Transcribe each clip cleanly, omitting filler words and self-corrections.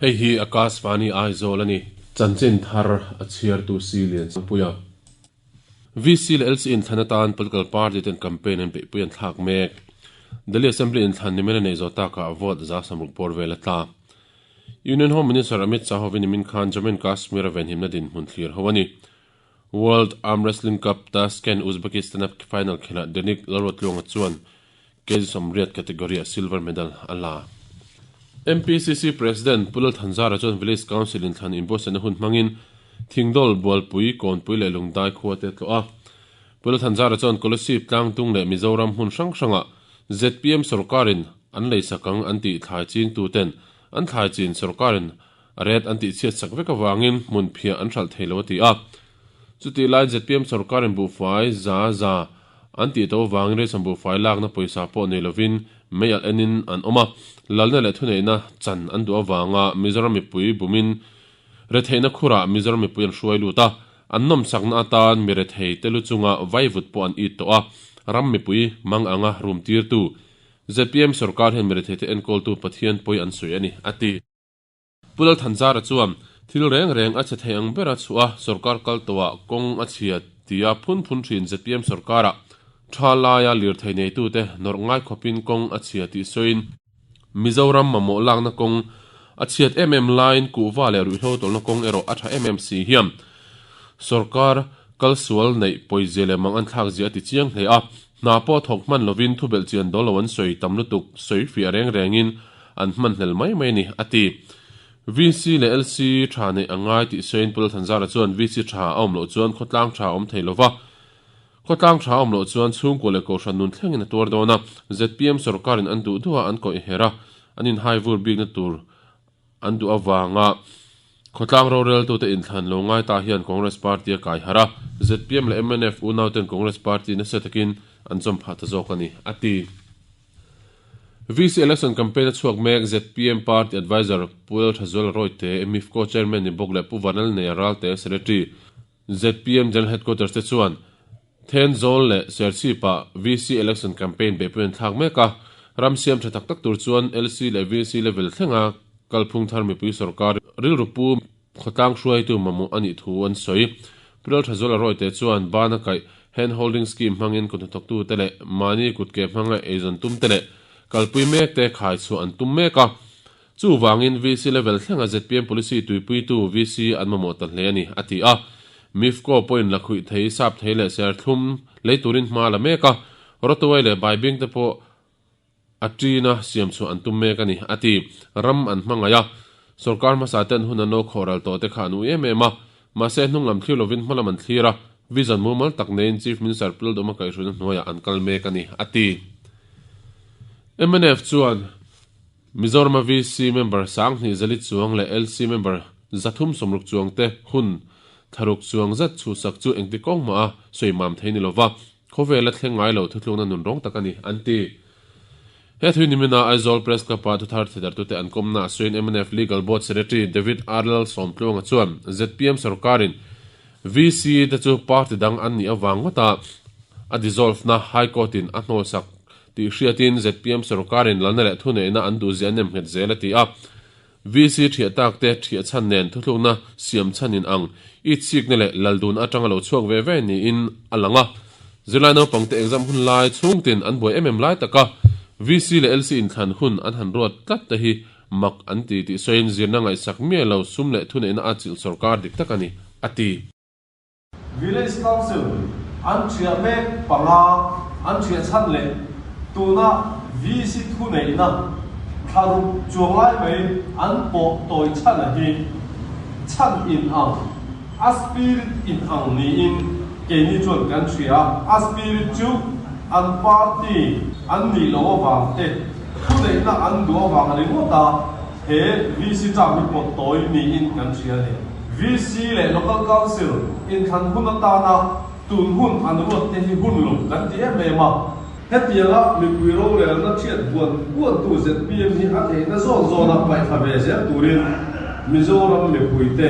Hei hi Akashvani Aizawl a ni. Chanchin thar a chhiartu si Liansangpuia. VC leh LC inthlan atan political party ten campaign an beihpui an thlak mek. Delhi Assembly inthlan nimin a nei zawh takah vote 60 bawr vel a tla. Union Home Minister Amit Shah hovin nimin khan Jammu and Kashmir a venhimna dinhmun thlir ho a ni. World Arm Wrestling Cup Tashkent, Uzbekistan-a final khelhah Denik Lalruatluanga chuan kg 80 category-ah silver medal a la. MPCC President Pu Lal Thanzara chuan Village Council inthlan inbuatsaihna hun hmangin Thingdawl, Bualpui, Kawnpui leh Lungdai khua te a tlawh a. Pu Lal Thanzara chuan Kolasib, Tlangtung leh Mizoram hmun hrang hrangah zpm sorkarin an leisak ang an tih thlai chingtuten an thlai chin sorkarin A ret an tihchhiat sak vek avangin hmun phiah an hralh thei lo a ti a. Chutih laiin zpm sorkarin buhfai za za an tih to avangin Reisam buhfai lakna pawisa pawh nei lovin mei alh enin an awm a. Lalna leh thuneihna chan an duh avanga Mizoram mipui bumin retheihna khurah Mizoram mipui an hruai lut a. An nawmsakna atan mi rethei te lu chunga vaivut pawh an it tawh a. Ram mipui mang anga rum tirtu zpm sorkar hian mi retheite enkawltu Pathian pawi an sawi a ni, a ti. Pu Lalthanzara chuan, Thil reng reng a chhe thei ang bera chhuah a, sorkar kal tawhah kawng a chhia tia phun phun thin zpm sorkarah tha laia lirthei neitute nawrh ngai khawpin kawng a chhia tih sawiin, Mizoram mamawh lakna kawng a chhiat em em laiin kuhva leh ruihhlo tawlhna kawng erawh a tha em em si hian sorkar kalsual neih pawizia leh mang an thlakzia a ti chiang hle a. Hna pawh thawk hman lovin thubelh chian dawl lo an sawi tam lutuk sawi fiah reng rengin an hman hlel mai mai a ni, a ti. VC leh LC tha neih a ngai tih sawiin Pu Lalthanzara chuan VC tha a awm loh chuan khawtlang tha a awm thei lova, khawtlang tha a awm loh chuan chhungkua leh kohhran nun thlengin a tuar dawn a, zpm sorkarin an duh duh a an kawih her a, an inhai vur bikna tur an duh avanga khawtlang roreltute inthlan lo ngai ta hian Congress party a kai harh a, zpm leh mnf unauten Congress party nasa takin an chawm phah ta zawk a ni, a ti. VC Election Campaign a chhuak mek zpm Party Adviser Pu Lalthazuala Rawite, MIFCO Chairman ni bawk leh Pu Vanlalneia Ralte Secretary zpm General Headquarters te chuan Thenzawl leh Serchhip-ah VC Election Campaign beihpui an thlak mek a, ram siam tha tak tak tur chuan LC leh VC level thlenga kalphung thar mipui sorkar rilru pu Khawtlang hruaitu mamawh a nih thu an sawi. Pu Lalthazuala Rawite chuan bana kaih Hand Holding Scheme hmangin kut hnathawktute leh mahni kutke hmanga eizawn tumte leh kalpui mekte khai chhuah an tum mek a. Chuvangin VC level thlenga zpm policy tuipuitu VC an mamawh ta hle a ni, a ti a. MIFCO pawhin lakhuih thei, sap thei leh serthlum lei turin hma a la mek a. Rawtuai leh baibing te pawh A ṭina siam chhuah an tum mek a ni, a ti. Ram an hmangaih a, sorkar hmasa ten hun an lo khawh ral tawh te kha an ui em em a. Mahse, hnung lam thlir lovin hma lam an thlir a, vision mumal tak neiin Chief Minister Pu Lalduhma kaihhruaina hnuaiah an kal mek a ni, a ti. Mnf chuan Mizorama VC member 2000 zali chuang leh LC member 360 chuang te hun thlaruk chuang zet chhuhsak chu engti kawng mah a sawi mam thei ni lova, Khawvela thleng ngai lo thuthlukna nun rawng tak a ni, an ti. He thui nimina Aizawl Press Club-a thuthar theidartute an kawmna a sawiin mnf Legal Board Secretary David R Lalsawmtluanga chuan zpm sorkarin VC te chu party dang an nih avang ngawta a dissolve-na High Court-in a hnawlsak tih hriatin zpm sorkarin lalna leh thuneihna an duhzia a nemnghet zel a ti a. VC thiah tak te thiah chhan nen thuthlukna siam chhan in ang i chikna leh laldun atanga lo chhuak ve ve niin a lang a. Zirlai naupangte exam hun lai chhungtin an buai em em lai taka VC leh LC inthlan hun an han ruat tlat te hi mak an ti tih sawiin zirna ngaihsak miah lo sum leh thuneihna a chilh sawrkar dik tak a ni, a ti. Village Council an ṭhiah mek panga an ṭhiah chhan leh tuna VC thuneihna thlaruk chuang lai mai an pawh tawi chhan a hi chhan in ang, a spirit in ang niin keini chuan kan hria a, a spirit chu an party an nih loh avang te, thuneihna an duh avang ringawt a he VC term hi pawh tawi niin kan hria a ni. VC leh Local Council inthlan hun atana tun hun an ruat te hi hun lo kan ti em em a. Hetianga mipui rorelna thiat buan buantu zpm hi a theihna zawn zawna paihthla ve zel turin Mizoram mipuite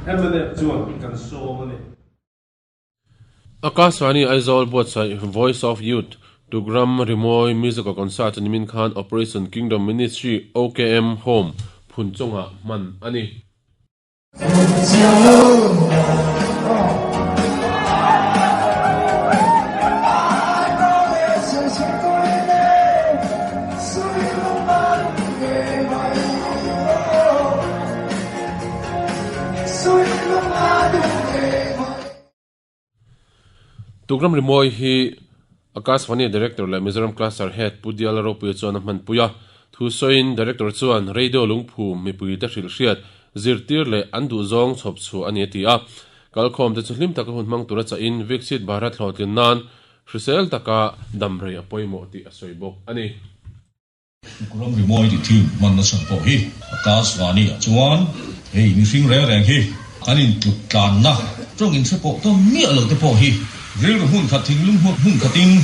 mnf chuan kan sawm a ni. Akashvani Aizawl buatsaih Voice of Youth Tukram Rimawi Musical Concert nimin khan Operation Kingdom Ministry, OKM, Home, Phunchawngah hman a ni. Tukram rimawi hi Akashvani Director leh Mizoram Cluster Head Pu Diala Ropuia chuan a hmanpui a. Thu sawiin Director chuan Radio lungphum mipuite hrilh hriat, zirtir leh an duhzawng chhawp chhuah a ni a ti a. Kalkhawmte chu hlim taka hun hmang tura chahin Viksit Bharat hlawhtlin nan hrisel taka damrei a pawimawh tih a sawi bawk a ni. Ram rimawi ti thin hman na chhan pawh hi Akashvani ah chuan hei mihring reng reng hi kan intluk tlanna tawng inhre pawh tawn miah lo te pawh hi rilru hmun khat thinglung hmun khatin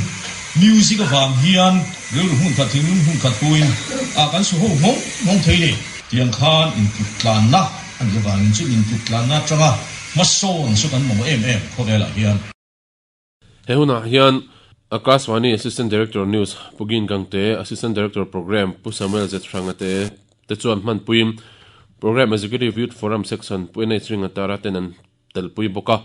music avang hian rilru hmun khat thinglung hmun khat puin ah kan su ho nghawng nghawng thei ni. Tiang khan intluk tlanna a nih avangin chu intluk tlanna atanga hmasawn chu kan mamawh em em khawvelah hian. He hunah hian Akashvani Assistant Director News Pu Gin Gangte, Assistant Director Programme Pu Samuel Zethranga te te chuan hmanpuiin Programme Executive Youth Forum Section Pu NH Ringatara ten an telpui bawk a,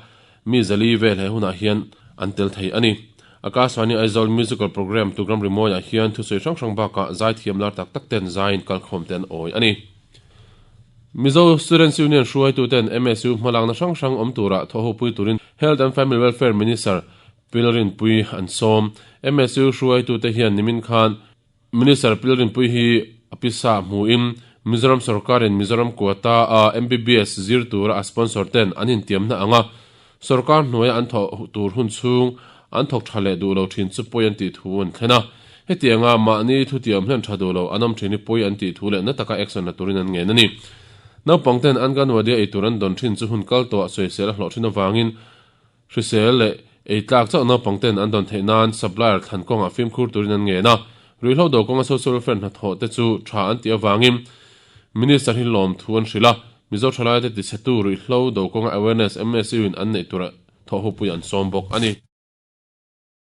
mi zali vel he hunah hian an tel thei a ni. Akashvani Aizawl Musical Programme Tugram Rimawiah hian thusawi hrang hrang bakah zaithiam lar tak tak ten zaiin kalkhawm te an awi a ni. Mizo Students Union hruaituten MSU hmalakna hrang hrang awm tura thawhhupui turin Health and Family Welfare Minister Pilrinpui an sawm. MSU hruaitute hian nimin khan Minister Pilrinpui hi a pisa hmuin Mizoram sawrkarin Mizoram quota a MBBS zir tura a sponsor ten an intiamna anga sawrkar hnuaia an thawh tur hun chhung an thawk tha leh duh lo thin chu pawi an tih thu an thlen a. Hetianga mahni thutiam hlen tha duh lo an awm thin hi pawi an tih thu leh na taka action la turin an ngen a ni. Naupang ten Anganwadi-a eitur an dawn thin chu hun kal tawhah sawisel a hlawh thin avangin hrisel leh ei tlak chauh naupang ten an dawn theih nan supplier thlan kawngah fimkhur turin an ngen a. Ruihhlo do kawnga social welfare hnathawh te chu tha an tih avangin Minister hi lawmthu an hrilh a, Mizo thalaite tichhetu ruihhlo do kawnga awareness MSU in an neih tura thawhhupui an sawm bawk a ni.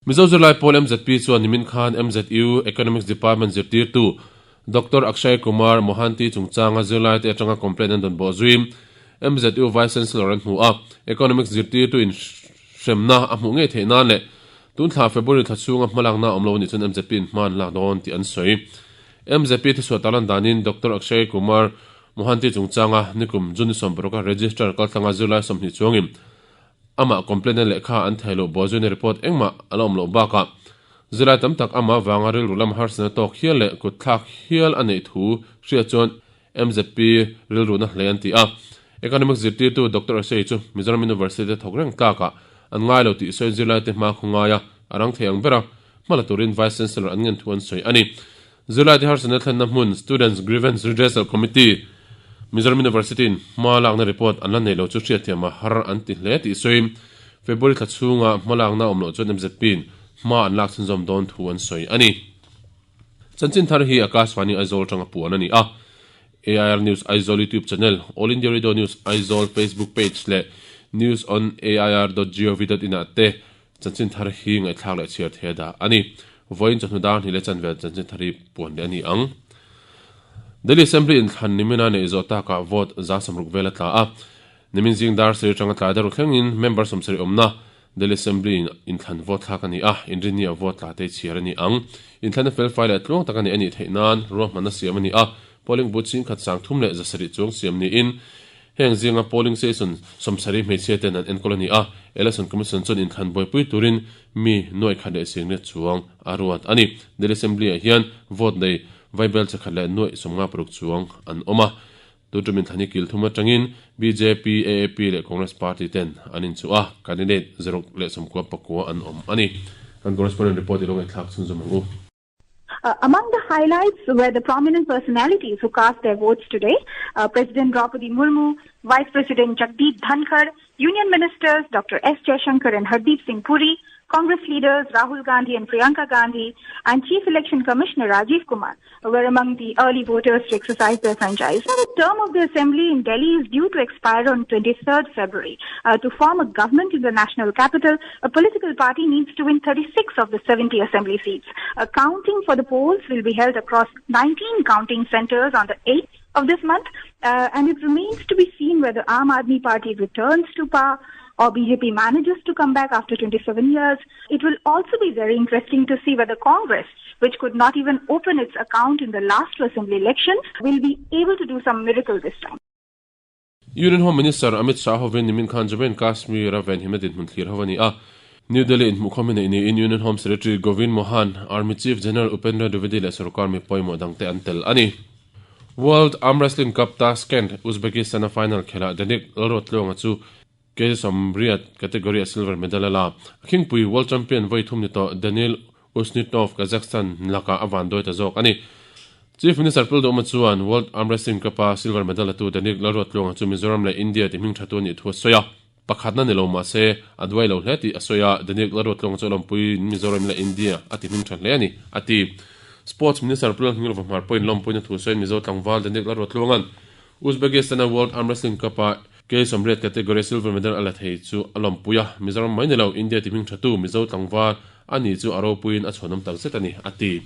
Mizo zirlai pawl MZP chuan nimin khan MZU Economics Department zirtirtu Doctor Akshay Kumar Mohanty chungchanga zirlaite atanga complaint an dawn bawh zuiin MZU Vice Chancellor an hmu a, Economics zirtirtu in hremna a hmuh ngei theih nan leh tun thla February thla chhunga hmalakna awm lo a nih chuan MZP in hma an lak dawn tih an sawi. MZP thuchhuah tarlan danin Doctor Akshay Kumar Mohanty chungchanga nikum June 16 a Registrar kaltlanga zirlai 20 chuangin amah complaint-na lehkha an thei loh bawhzuina report engmah a la awm loh bakah zirlai tam tak amah vanga rilru lam harsatna tawk hial leh kutthlak hial a neih thu hriat chuan MZP rilruna hle an ti a. Economics zirtirtu Doctor Asei chu Mizoram University te thawk reng tlakah an ngai lo tih sawiin zirlaite hma khaw ngaia a rang thei ang bera hma la turin Vice Chancellor an ngen thu an sawi a ni. Zirlaite harsatna thlenna hmun Students Grievance Redressal Committee, Mizoram University-in hma lakna report an la nei lo chu hriatthiam a har an ti hle tih sawiin February thla chhunga hma lakna awm loh chuan MZP-in hma an lak chhunzawm dawn thu an sawi a ni. Chanchin thar hi Akashvani Aizawl atanga puan a ni a. AIR News Aizawl YouTube channel, All India Radio News Aizawl Facebook page leh News on air dot gov dot in ah te chanchin thar hi ngaihthlak leh chhiar thei a dah a ni. Vawiin chawhnu dar hnih leh chanvel chanchin thar hi puan leh a ni ang. Delhi Assembly inthlan nimina neih zawh takah vote 60 vel a tla a. Nimin zing dar sarih atanga tlai daru thlengin member 70 awmna Delhi Assembly in inthlan vote thlak a ni a, inrinni a vote tla te chhiar a ni ang. Inthlanna felfai leh tluang tak a nih a nih theih nan ruahmanna siam a ni a, polling booth chingkhat 3700 chuang siam niin heng zinga polling station 70 hmeichhia ten an enkawl a ni a, Election Commission chuan inthlan buaipui turin mi nuai khat leh singriat chuang a ruat a ni. Delhi Assembly ah hian vote nei vaibel chakhat leh nuai 56 chuang an awm a. Tuṭumin thlan hi kil thum aṭangin bjp, AAP leh Congress party ten an inchuh a, candidate 199 an awm a ni. Kan correspondent report i lo ngaihthlak chhunzawm ang u. Among the highlights were the prominent personalities who cast their votes today. President Draupadi Murmu, Vice President Jagdeep Dhankhar, Union Ministers Dr. S. Jaishankar and Hardeep Singh Puri, Congress leaders Rahul Gandhi and Priyanka Gandhi, and Chief Election Commissioner Rajiv Kumar were among the early voters to exercise their franchise. Now, the term of the assembly in Delhi is due to expire on 23rd February. To form a government in the national capital, a political party needs to win 36 of the 70 assembly seats. Counting for the polls will be held across 19 counting centers on the 8th of this month. Uh, and it remains to be seen whether Aam Aadmi Party returns to power or BJP manages to come back after 27 years. It will also be very interesting to see whether Congress, which could not even open its account in the last assembly elections, will be able to do some miracle this time. Union Home Minister Amit Shah hovin nimin khan Jammu and Kashmir a venhimna dinhmun thlir ho a ni a. New Delhi inhmuhkhawm hi neih niin Union Home Secretary Govind Mohan, Army Chief General Upendra Dwivedi leh sorkar mi pawimawh dangte an tel a ni. World Arm Wrestling Cup Tashkent, Uzbekistan a final khelhah Danik Lalruattluanga chu kg 80 category-ah silver medal a la. A khingpui World Champion vawi thum ni tawh Daniil Usnitov, Kazakhstan, lakah a vanduai ta zawk a ni. Chief Minister Pulduhma chuan World Arm Wrestling Cup-a silver medal latu Danik Lalruattluanga chu Mizoram leh India ti hming thatu a nih thu a sawi a. Pakhatna ni lo mah se, a duai lo hle tih a sawi a, Danik Lalruattluanga chu a lawmpuiin Mizoram leh India a ti hming tha hle a ni, a ti. Sports Minister Pu Lalhming Hmar pawhin lawmpuina thu sawiin Mizo tlangval Danik Lalruattluanga'n Uzbekistan-a World Arm Wrestling Cup-a K 80 category-a silver medal a la thei chu a lawmpui a, Mizoram mai ni lo, India ti hming thatu Mizo tlangval a ni chu a ropuiin a chhuanawm tak zet a ni, a ti.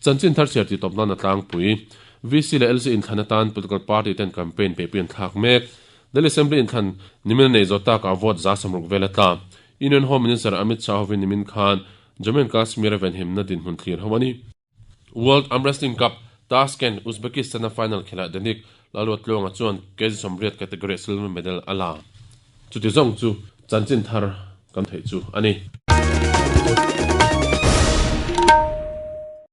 Chanchin thar chhiar tih tawp nan a tlangpui. VC leh LC inthlan atan political party ten campaign peihpui an thlak mek. Delhi Assembly inthlan nimin a nei zawh takah vote 160 vel a tla. Union Home Minister Amit Shah hovin nimin khan Jammu and Kashmir-a venhimna dinhmun thlir ho a ni. World Arm Wrestling Cup, Tashkent, Uzbekistan-a final khelhah Danik Lalruattluanga chuan kg 80 category-ah silver medal a la. Chuti zawng chu chanchin thar kan theih chu a ni.